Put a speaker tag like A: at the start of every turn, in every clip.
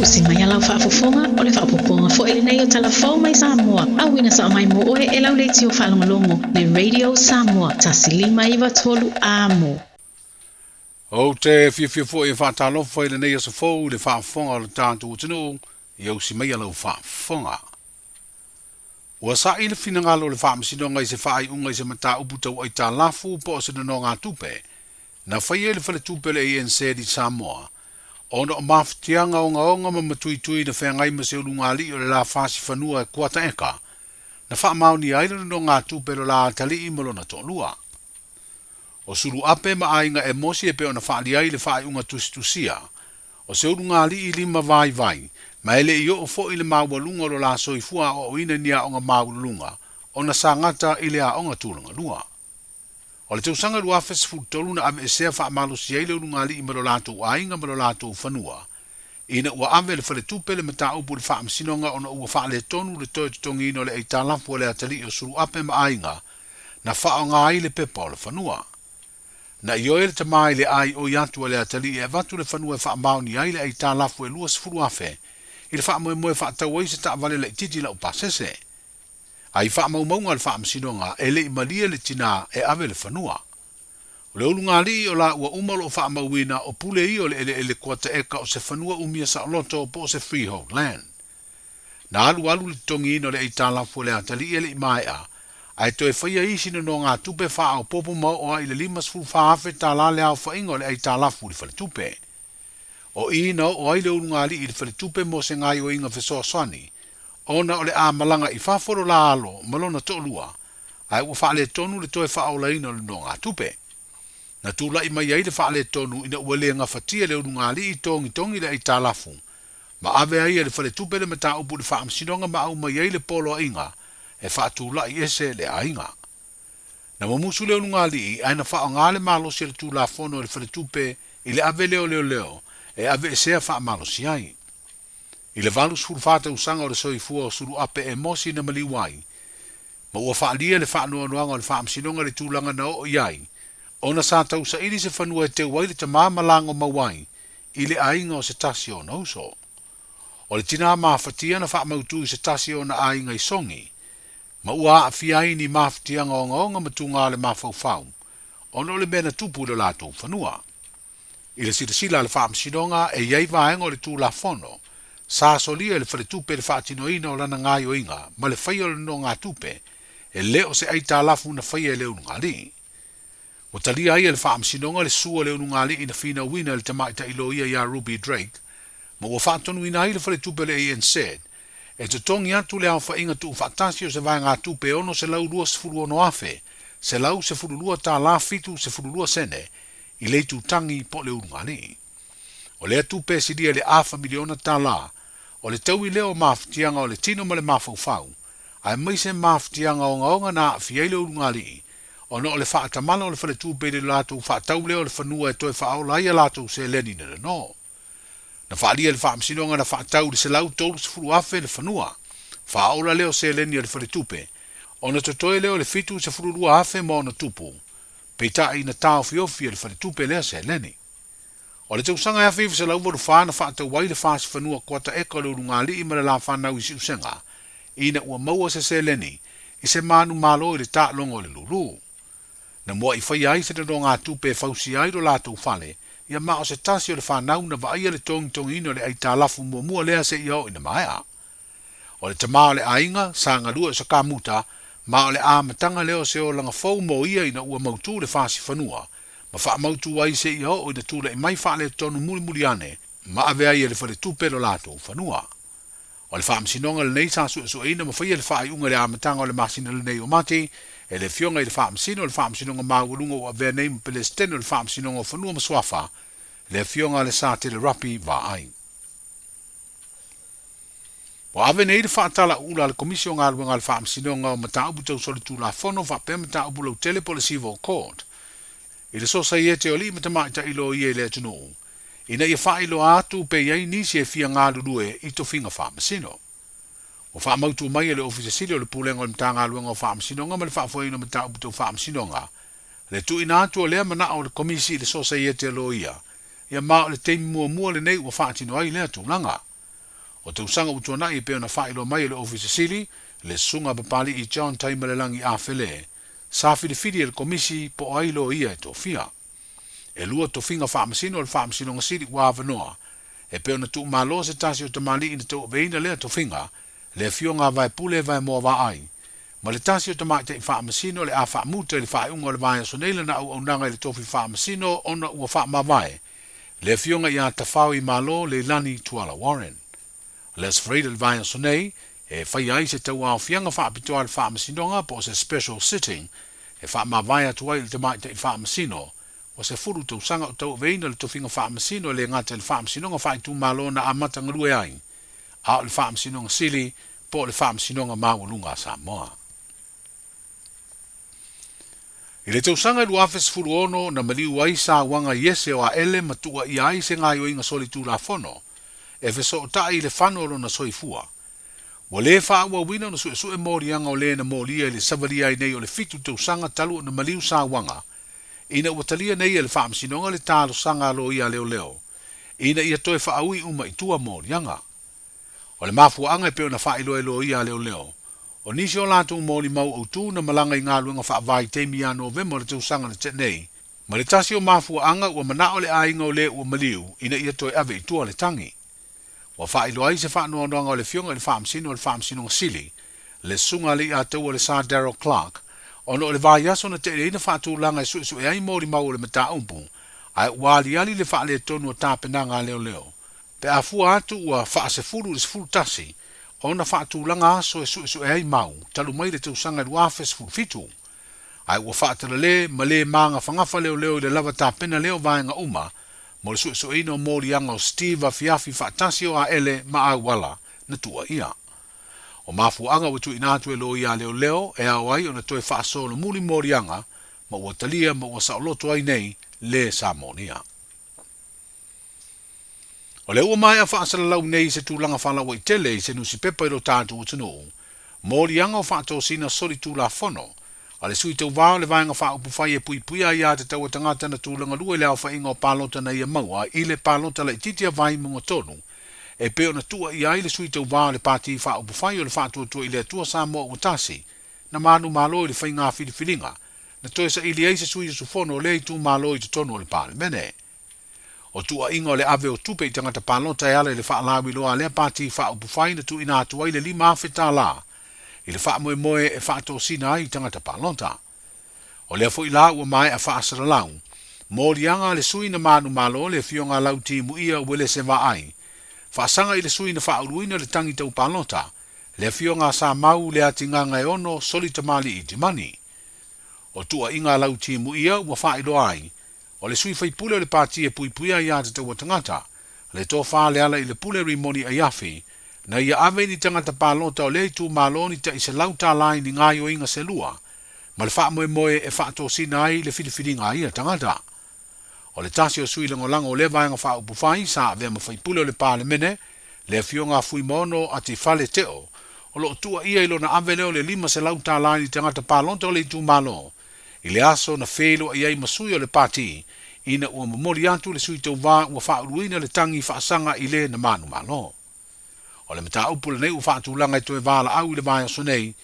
A: Usi mai a lau faafofoga, o le faaopoopoga foi lenei o Tala Fou mai Samoa, auina sao mai mo oe e lau leitio faalogologo, le Radio Samoa 1593 Amo.
B: Ou te fiafia foi e faatalofa i lenei aso fou i le faafofoga o le tatou atunuu, ia usi maia lau faafofoga. Ua sa'i le finagalo o le Faamasinoga i se faaiuga i se mataupu tau aitalafu po o se nonogatupe na faia i le Faletupe o le ANZ i Samoa ona o mafatiaga ogaoga ma matuitui na feagai ma se ulugalii o le la fasi fanua e kuata eka na faamaonia ai le nonogatupe lo la atalii ma lona toalua. O Suluape ma aiga Emosi e pei ona faaalia ai le faaiuga tusitusia o se ulugalii lima vaivai, ma e le i oo foi le maualuga o lo la soifua aoaoina i ni aoga maualuluga ona sa gata i le aoga tulaga lua. O le tausaga 2013 na aveesea faamalosi ai le ulugalii ma lo latou aiga ma lo latou fanua, ina ua ave e le faletupe le mataupu i le faamasinoga ona ua faaletonu le toe totogiina o le aitalafu a le atalii o Suluape ma aiga na faaaoga ai le pepa o le fanua. Na ioe le tama i le aioi atu a le atalii e avatu le fanua e faamaonia ai le aitalafu e 20,000 i le faamoemoe e faatau ai se taavale laitiiti laupasese. A i faamaumauga a le faamasinoga, e le i malie le tinā e ave le fanua. O le ulugalii o la ua uma o lo o faamauina o pule ia o le eleele kuata eka o se fanua umia saoloto po o se freehold land. Na alualu le totogiina o le aitalafu a le atalii e le i maea, ae toe faia isi nonogatupe faaopoopo ma oo ai i le $54,000 le aofaiga o le aitalafu i le faletupe. O i na oo ai le ulugalii i le faletupe mo se gaoioiga fesoasoani, ona o le a malaga i fafo lo la alo ma lona toalua, ae ua faaletonu le toe faaolaina o le nonogatupe. Na tulai mai ai le faaletonu ina ua le gafatia le ulugalii togitogi le aitalafu, ma ave ai e le faletupe le mataupu i le faamasinoga ma aumai ai le poloaiga e faatulai ese le aiga. Na mumusu le ulugalii ae na faaaoga le malosi o le Tulafono e le faletupe i le ave lea o leoleo e aveesea faamalosi ai. I le 84 tausaga o le soifua o Suluape Emosi na maliu ai, ma ua faaalia le faanoanoaga o le faamasinoga i le tulaga na oo i ai, ona sa tausaili se fanua e teu ai le tama ma lago mau ai i le aiga o se tasi o ona uso. O le tinā mafatia na faamautu i se tasi o ona aiga i Sogi, ma ua aafia ai ni mafatiaga ogaoga ma tugā o le mafaufau, ona o le mea na tupu i lo latou fanua. I le silasila a le Faamasinoga e i ai vaega o le Tulafono sa solia e le Faletupe le faatinoina o lana gaoioiga ma le faia o le nonogatupe e le o se aitalafu na faia e le ulugalii. Ua talia ai e le Faamasinoga le sua o le ulugalii na finauina e le tamaitai loia ia Ruby Drake ma ua faatonuina ai le Faletupe o le ANZ e totogi atu le aofaiga tuufaatasi o se vaegatupe e $626,112 72 sene i le itutagi po o le ulugalii. O lea tupe e silia i le afa miliona tala, o le taui lea o mafatiaga o le tino ma le mafaufau, aemaise mafatiaga ogaoga na aafia ai le ulugalii, ona o le faatamala o le faletupe i le latou faatau lea o le fanua e toe faaola ai a latou seleni na nono. Na faaalia e le faamasinoga na faatau i le $130,000 le fanua, faaola lea o seleni a le faletupe, ona totoe lea o le $72,000 ma ona tupu, Peitai na taofiofi e le faletupe lea seleni. O le tausaga e 1984 na faatau ai le fasi fanua kuata eka o le ulugalii ma le lafanau i Siusega, ina ua maua se seleni i se manumalo i le taaloga o le lulu. Na mua'i faia ai se nonogatupe e fausia ai lo latou fale, ia ma o se tasi o le fanau na vaaia le togitogiina o le aitalafu muamua lea seia oo ina maea. O le tama o le aiga, sa galue o se kamuta, ma o le amataga lea o se olaga fou mo ia ina ua mautū le fasi fanua, ma faamautū ai seia oo ina tulai mai faaletonu mulimuli ane ma ave ai e le faletupe lo latou fanua. O le faamasinoga lenei sa suesueina ma faia le faaiuga i le amataga o le masina lenei o Mati e le Afioga i le Faamasino o le Faamasinoga Maualuga ua avea nei ma Pelesitene o le Faamasinoga o Fanua ma Suafa, le Afioga a le Satele Rapi Vaai. Ua ave nei le faatalauula a le Komisi o Galuega a le Faamasinoga o Mataupu Tau Solitulafono faapea mataupu lautele po o le Civil Court i le Sosaiete o Alii ma Tamaitai Loia i le atunuu ina ia faailoa atu pe i ai nisi e fia galulue i tofiga faamasino. Ua faamautu mai e le Ofisa Sili o le Pulega o le Matagaluega o Faamasinoga ma le Faafoeina o Mataupu Tau Faamasinoga le tuuina atu o lea manao o le Komisi i le Sosaiete a Loia ia ma o le taimi muamua lenei ua faatino ai lea tulaga. O tausaga ua tuanai e pei ona faailoa mai e le Ofisa Sili, le Susuga a Papali'i John Taimalelagi Afele, sa filifili e le Komisi po o ai loia e tofia. E lua tofiga faamasino o le Faamasinoga Sili ua avanoa, e pei ona tuumalo se tasi o tamalii na tauaveina lea tofiga, le Afioga a Vaepule Vaemoa Vaai, ma le tasi o tamaitai faamasino le a faamuta i le faaiuga o le vaiaso nei lana auaunaga i le tofi faamasino ona ua faamavae le Afioga ia Tafao i Malo Leilani Tuala Warren. O le Aso Faraile o le vaiaso nei, e faia ai se tauaofiaga faapitoa a le Faamasinoga po o se special sitting e faamavae atu ai i le tamaitai faamasino ua 10 tausaga o tauaveina le tofiga faamasino e le gata i le Faamasinoga Faaitumalo na amata galue ai, a o le Faamasinoga Sili po o le Faamasinoga Maualuga a Samoa. I le tausaga e 2016 na maliu ai sauaga i ese o Aele ma tuuaia ai se gaoioiga solitulafono e fesootai i le fano o lona soifua. Ua le faaauauina ona suesue moliaga o le na molia i le savalia ai nei o le 7 tausaga talu ona maliu sauaga ina ua talia nei e le Faamasinoga le talosaga a loia a leoleo ina ia toe faaui uma i tua moliaga. O le mafuaaga e pei ona faailoa e loia a leoleo, o nisi o latou molimau autū na malaga i galuega faavaitaimi ia Novema o le tausaga na tea nei, ma le tasi o mafuaaga ua manao le aiga o le ua maliu ina ia toe ave i tua le tagi. Ua faailoa ai se faanoanoaga o le Afioga i le Faamasino o le Faamasinoga Sili, le Susuga a Leiataua le Sir Darrell Clarke, ona o le vaiaso na teʻe ai na faatulaga e suesue ai molimau o le mataupu, ae ua aliali le faaletonu o tapenaga a leoleo, pe a fua atu ua faasefulu i le 11 ona faatulaga aso e suesue ai mau talu mai le tausaga 2017. Ae ua faatalale ma le magafagafa leoleo i le lava tapena lea o vaega uma mo le suesueina o moliaga o Steve Afiafi faatasi o Aele ma Auala na tuuaia. O mafuaaga ua tuuina atu e loia a leoleo e ao ai ona toe faasolomuli moliaga ma ua talia ma ua saoloto ai nei le sa molia. O lea ua maea faasalalau nei se tulaga faalauaitele i se nusipepa i lo tatou atunuu, moliaga o faatosina solitulafono a le sui tauvā o le Vaega Faaupufai e puipuia ai aiatatau a tagata na tulaga lua i le aofaiga o palota na ia maua i le palota laitiiti a Vaimauga 3 e pei ona tuuaia ai le sui tauvā o le Pati Faaupufai o le Faatuatua i le Atua Samoa ua Tasi na manumalo i le faiga filifiliga na toe saili ai se sui usufono o lea itumalo i totonu o le Palemene. O tuuaiga o le ave o tupe i tagata palota e ala i le faalauiloa a lea Pati Faaupufai na tuuina atu ai le $5,000 i le faamoemoe e faatosina ai tagata palota. O lea foi la ua maea faasalalau, moliaga a le sui na manumalo le Afioga a Lauti Muia Uelese Vaai, faasaga i le sui na faauluina le tagi tau palota, le Afioga a Samau Leatigagaeono Soli Tamalii Timani. O tuuaiga a Lauti Muia ua faailoa ai, o le sui faipule o le Pati e puipuia aiatatau a tagata, le tofa le ala i le pule Rimoni Aiafi, na ia ave ni tagata palota o lea itumalo ni tai $100 i ni gaoioiga se lua, ma le faamoemoe e faatosina ai le filifiliga a ia tagata. O le tasi o sui lagolago o lea Vaega Faaupufai sa avea ma faipule o le Palemene, le Afioga a Fuimaono Atifale Teo, o lo o tuuaia i lona ave lea o le $500 i ni tagata palota o le itumalo, i le aso na feiloai ai ma sui o le Pati, ina ua momoli atu le sui tauvā ua faauluina le tagi faasaga i le na manumalo. O le mataupu lenei ua faatulaga e toe valaau i le vaiaso nei,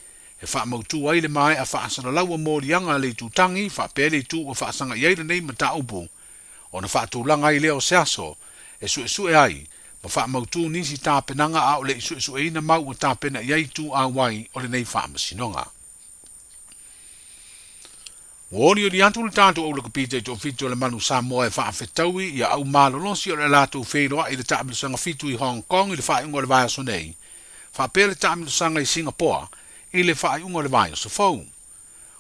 B: e faamautu ai le maea faasalalau o moliaga a le itutagi faapea le itu ua faasaga i ai lenei mataupu, ona faatulaga ai lea o se aso e suesue ai ma faamautu nisi tapenaga a o le i suesueina mau ua tapena i ai itu auai o lenei faamasinoga. Ua olioli atu le tatou au lakapi taitoafitu o le Manu Samoa e faafetaui ia au malolosi o le latou feiloai i le taamilosaga 7 i Hong Kong i le faaiuga o le vaiaso nei, faapea le taamilosaga i Singapoa i le faaiuga o le vaiaso fou.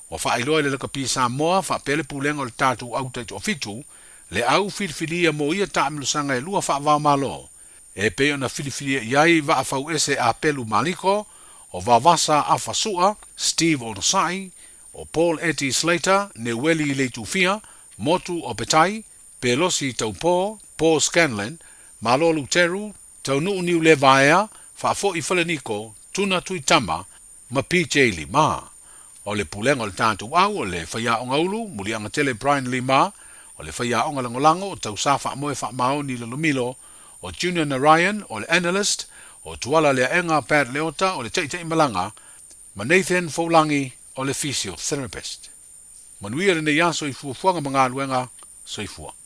B: Ua faailoa e le lakapi Samoa faapea le pulega o le tatou au taitoafitu le au filifilia mo ia taamilosaga e lua faavaomalo e pei ona filifilia i ai Vaafauese Apelu Maliko, o Vavasa Afa Sua, Steve Onosai, o Paul Eti Slater, Neueli Leitufia, Motu Opetai, Pelosi Taupō, Paul Scanlon, Malo Luteru, Taunuu Niulevaea, Faafoi Faleniko, Tuna Tuitama, ma PJ Lima. O le pulega o le tatou au o le faiaoga ulu, Muliagatele Brian Lima, o le faiaoga lagolago o Tausa Faamoe Faamaoni Lalomilo, o Junior Narayan, o le analyst, O Tuala Leaega Pat Leota o le taitaimalaga ma Nathan Foulangi o le physiotherapist. Manuia lenei aso i fuafuaga ma galuega. Soifua.